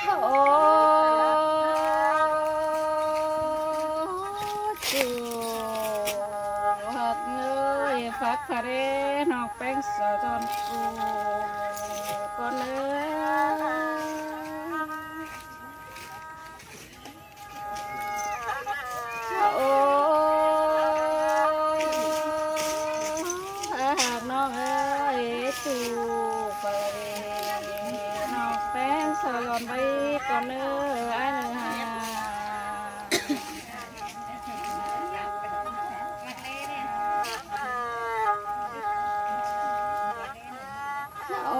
ໂອ້ ຈູຮັກເອີຍ ຝາກພາເດ ນ້ອງແປ້ງສາວດອນກູກ່ອນເດີ. ໂອ້ ອາຮັກນ້ອງເອີຍ ສູ້ໄປ ນ້ອງແປ້ງສາວດອນໄວ້ກ່ອນເດີ ອ້າຍເດີ. ໂອ້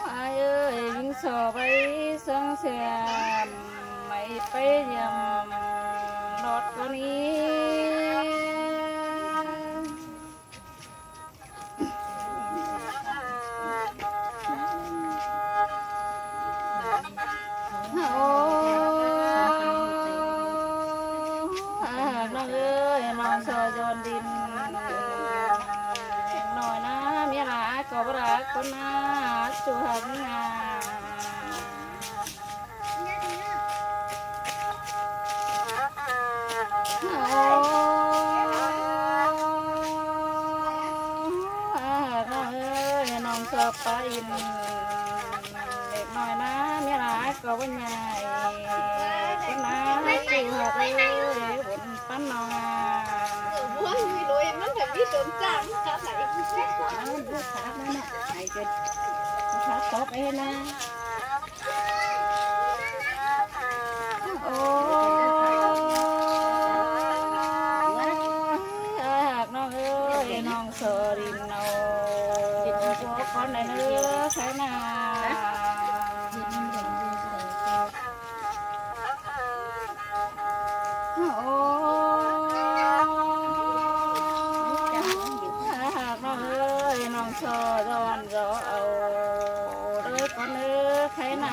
ອ້າຍເອີຍ ຍິງຊໍໄປສັງແສມ ໄປຢ້ຽມລອດກອນນີ້. ໂອ້ ອາຮັກນ້ອງເອີຍ ນ້ອງຊໍດອນດິນ ເດັກນ້ອຍນະ ເມຍຫຼາຍກໍບໍ່ຮັກຄົນນະ ສູ່ຮັກນະ. ໂອ້ ອາຮັກນ້ອງເອີຍ ນ້ອງຊອບປາອິນ ເດັກນ້ອຍນະ ເມຍຫຼາຍກໍບໍ່ໃຫຍ່ ຄົນນະ ສູ່ຮັກເອີຍ ບຸນປັນນ້ອງ. ໂອ້ຍ ໂອ້ຍ ມັນກໍມີຕົນຈ້າງ ມັນກັດໄຫຼ ມັນບໍ່ຂາດແລ້ວເນາະ ໄອ້ເກີດ ມັນຂາດຕອບເອງນະ. ໂອ້ຍ ອາຮັກນ້ອງເອີຍ ນ້ອງຊໍດິນເອົາ ພວກຄອນໄດ້ເດີ ໃສ່ໜ້າ. ໂອ້ຍ ອາຮັກນ້ອງເອີຍ ນ້ອງຊໍດອນ ເອົາເດີກ່ອນເດີ ໃສ່ໜ້າ. ອ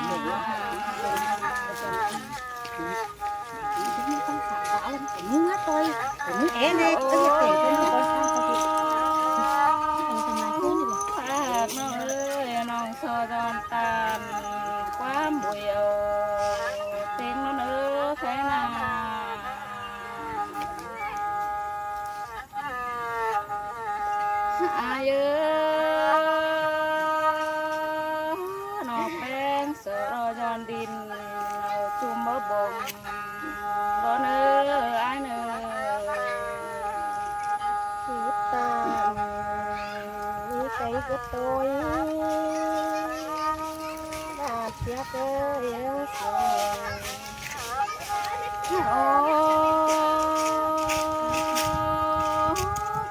າຮັກນ້ອງເອີຍ ນ້ອງຊໍດອນຕາມ ຄວາມບຸຍເອົາ ເຕັງນ້ອງເອີຍ ໃສ່ໜ້າ. ອາຍເອີຍ ນ້ອງແປ້ງສະລໍຍ້ອນດິນ ເອົາຈຸ່ມບໍ່ບົ່ງ ບໍ່ເນີ ອາຍເນີ ຄືຕາມ ມີໃຈເກັບໂຕຍ ບາດເຈັບເອີຍ ໂອ້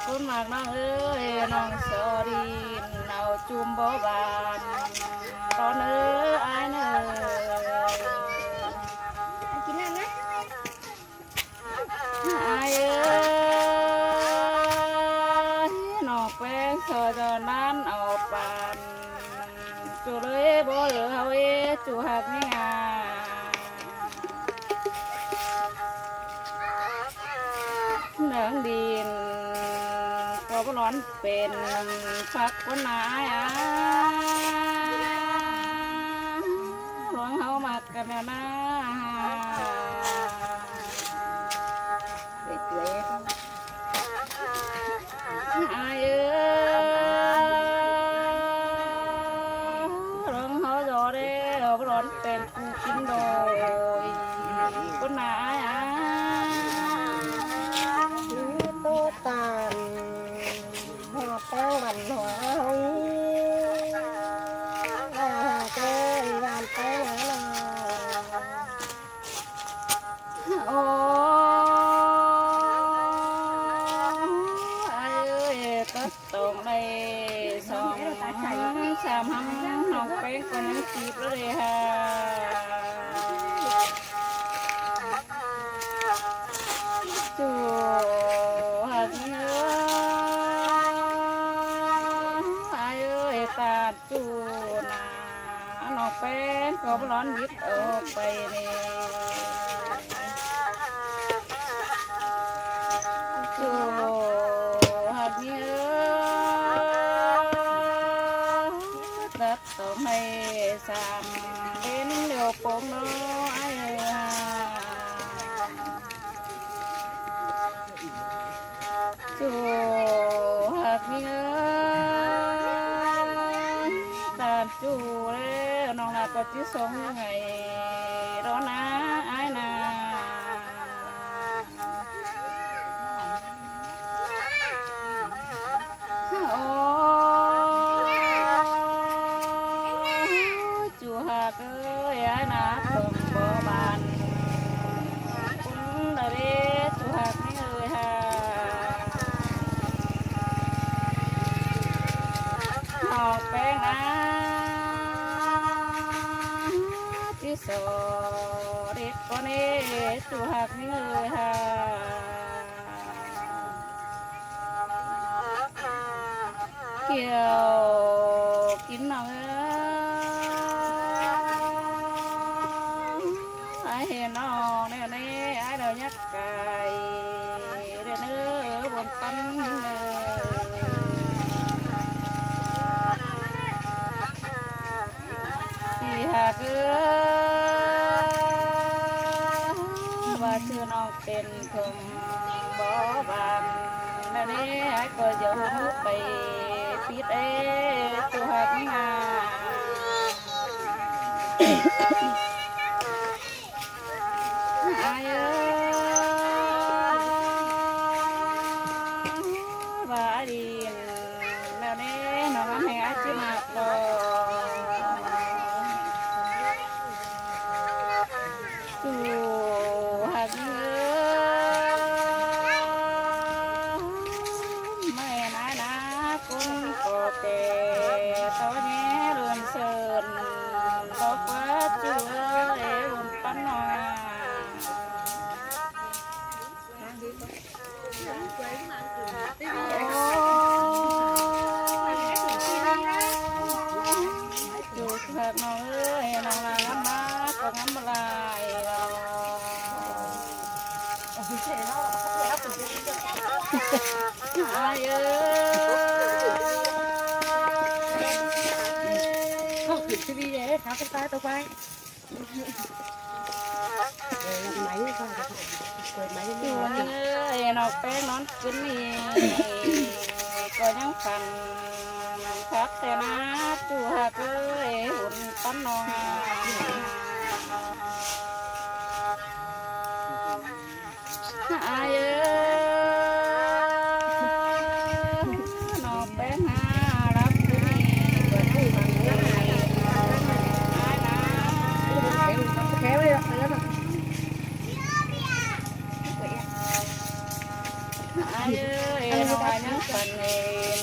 ຄົນມັກນ້ອງເອີຍ ນ້ອງຊໍດິນ ເອົາຈຸ່ມບໍ່ບານ ຕອນເອີ ອາຍເນີ ກິນນ້ຳນະ ອາຍເອີຍ ນ້ອງແປ້ງສະຈໍນັ້ນ ເອົາປານ ຈູເລີຍບໍ່ເລີເຮົາເອ ຈູຮັກແມ່ງາ ເໜືອງດິນ ກໍບໍ່ຮ້ອນເປັນ ພັກຄົນນາຍອາ ຫຼວງເຮົາມັກກັນແລ້ວນາ ເອີຍ ອາຍເອີຍ ເລື່ອງເຮົາຢໍແລ້ວ ບໍ່ຮ້ອນແຕ່ງກູກິນໂດຍ ຄົນນາອາຍອາ ຄືໂຕຕານ ຮອດແປ້ງວັນຮອດເຮົາ ລາເກີນວານໄປຫານ້ອງ. ໂອ້ ອາຍເອີຍ ກໍຕ້ອງໄດ້ສອງສາມຫຳ ນ້ອງແປ້ງກໍຍັງຈີບແລ້ວເດ້ຫາ ຈູຮັກເອີຍ ອາຍເອີຍ ຕາ ຈູນາ ນ້ອງແປ້ງກໍບໍ່ຮ້ອນຫຍິບອອກໄປເນ ຈູຮັກເອີຍ. ຕັດຕໍ່ໃຫ້ສາມເປັນດຽວໂປ່ງນ້ອຍ ຈູຮັກເອີຍ ຕາມຈູແລ້ວ ນ້ອງລາກໍຈິສົ່ງໃຫ້ລໍນາອ້າຍນາ. ໂອ້ ຈູຮັກເອີຍ ອ້າຍນາເພິ່ງບໍ່ບານ ຄຸນດາເດ ຈູຮັກນີ້ເອີຍຫາ ນ້ອງແປ້ງນາ ຈີສໍເດັກກວ່ານີ້ ຈູຮັກນີ້ເອີຍຫາ. ກ່ຽວກິນນ້ອງເອີຍ ອ້າຍເຫັນນ້ອງແນວນີ້ ອ້າຍລະຢາກກາຍເດີເນີ ບຸນປັນເດີ ທີ່ຫາກເອີ ວ່າຊື່ນ້ອງ ເປັນຄົນບໍ່ບາງ ແນວນີ້ອ້າຍກໍຢາກໄປປິດເອ ຕົວຫາກງາ ອ້າຍເອີ ວ່າດີ ແນວນີ້ນ້ອງແຮງອາດຊິມາກອນ ສູ່ຫາກເອີ ແມ່ນອ້າຍນາຄົນກໍແກ່ ຕໍ່ແຍ່ເລື່ອນເຊີນ ບໍ່ກວ່າຈື່ເອີຍ ບຸນປັນນ້ອງ ໂອ້ຍ ຈູກຄັກນ້ອງເອີຍ ນ້ອງລາງາມມາກກໍງາມບໍ່ຫຼາຍ ອ້າຍເອີຍ ເຂົາຂຶ້ນທີວີເດ້ ຂາວເປັນຕາຕົກໄປ. ເອີຍ ນ້ອງແປ້ງນອນຄືນນີ້ ກໍຍັງຝັນຄັກແຕ່ນາ ຕູ້ຮັກເອີຍ ຫຸ່ນປັນນ້ອງ ອ້າຍເອີຍ ນ້ອງແປ້ງນາ ຫຼັບຄືນນີ້ ກໍຍັງຝັນເຫັນອ້າຍນາ ອ້າຍເອີຍ ນ້ອງວ່າຍັງຝັນເຫັນ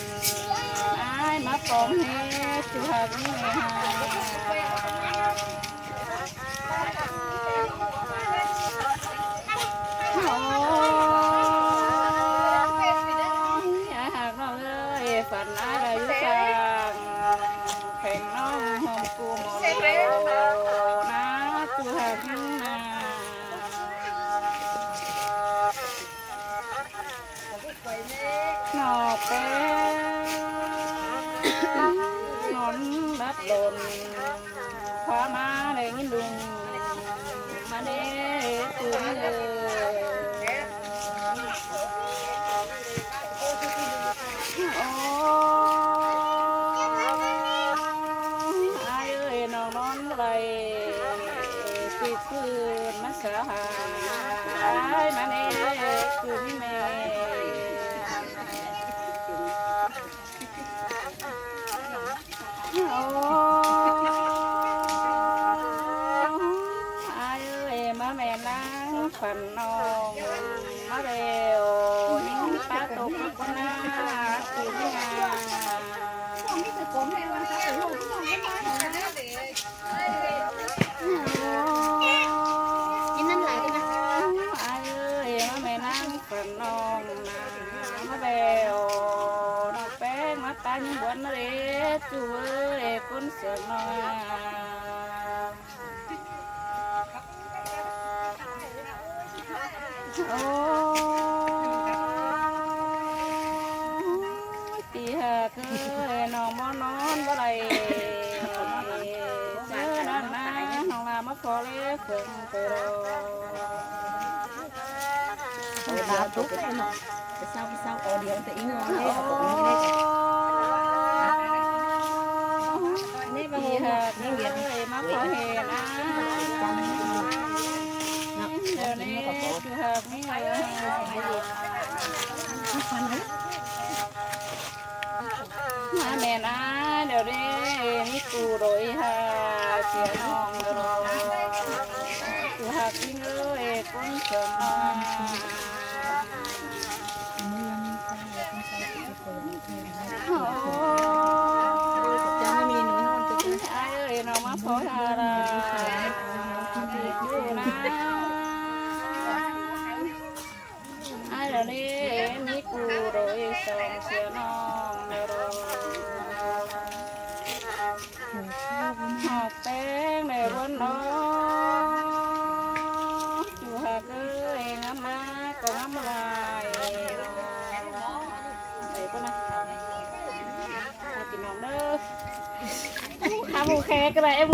ອ້າຍມາປອງເຮັດຢູ່ຫາກນີ້ຫາ ໂອ້ຍ ອ້າຍຫາກນ້ອງເອີຍ ຝັນອ້າຍລະຢູ່ຂ້າງແຂງນ້ອງ ຫອມກູໝໍນາ ຕູ້ຫາກນາ. ນ້ອງແປ້ງນອນຫຼັບດົນ ພາມາໄດ້ຍິນດຸງມາແນ່ຕື່ນເອີຍ ໂອ້ ອ້າຍເອີຍ ນ້ອງນອນບໍ່ໄດ້ ຊິຄືນມາສາຫາ ອ້າຍມາແນ່ຄືນແມ່ ໂອ້ ອ້າຍເອີຍ ມາແມ່ນນາງຂວັນນ້ອງ ມາແລ້ວ ຍິງປາຕົກກັບນາ ຄືນງາ ກິນນ້ຳຫຼາຍເດ້ນະ ອ້າຍເອີຍ ມາແມ່ນາງຂວັນນ້ອງນາ ມາແລ້ວ ນ້ອງແປ້ງມາຕາຍຍັງບວນມາເດ້ ຈູເອີຍ ຄົນເຊື່ອງນ້ອງ ໂອ້ຍ ທີ່ຫາກເອີຍ ນ້ອງບໍ່ນອນບໍ່ໄດ້ ເຈີນັ້ນນະ ນ້ອງລາມາຂໍເລກເບິ່ງເຕີດອກ. ຕາຕົກເລີຍເນາະ. ໄປເຊົາ ໄປເຊົາ ເອົາດຽວແຕ່ອີງອເດ້. ອໍ ນີ້ບໍ່ຮູ້ເນາະ ນີ້ຫວຽດ ມາຂໍເຫັນອາ ດຽວນີ້ ຈູຮັກມີເອີຍ ມາແມ່ນອາຍ ດຽວນີ້ ມີກູໂດຍຫາ ສຽງນ້ອງໂດຍ ຈູຮັກມີເອີຍ ຄົນສວນມາ. ອາຍເອີຍ ນ້ອງມາຂໍຫາລານຢູ່ນະ ອາຍລະເນ ມີກູໂດຍສອງເສືອນ້ອງນະໂລ ຫາກແຕງແດ່ບ່ອນນ້ອງ ຈູຮັກເອີຍ ງາມມາກໍງາມຫຼາຍ ໄປກ່ອນນະ ພີ່ນ້ອງເດີ ຄຳໂອເຄກໍໄດ້.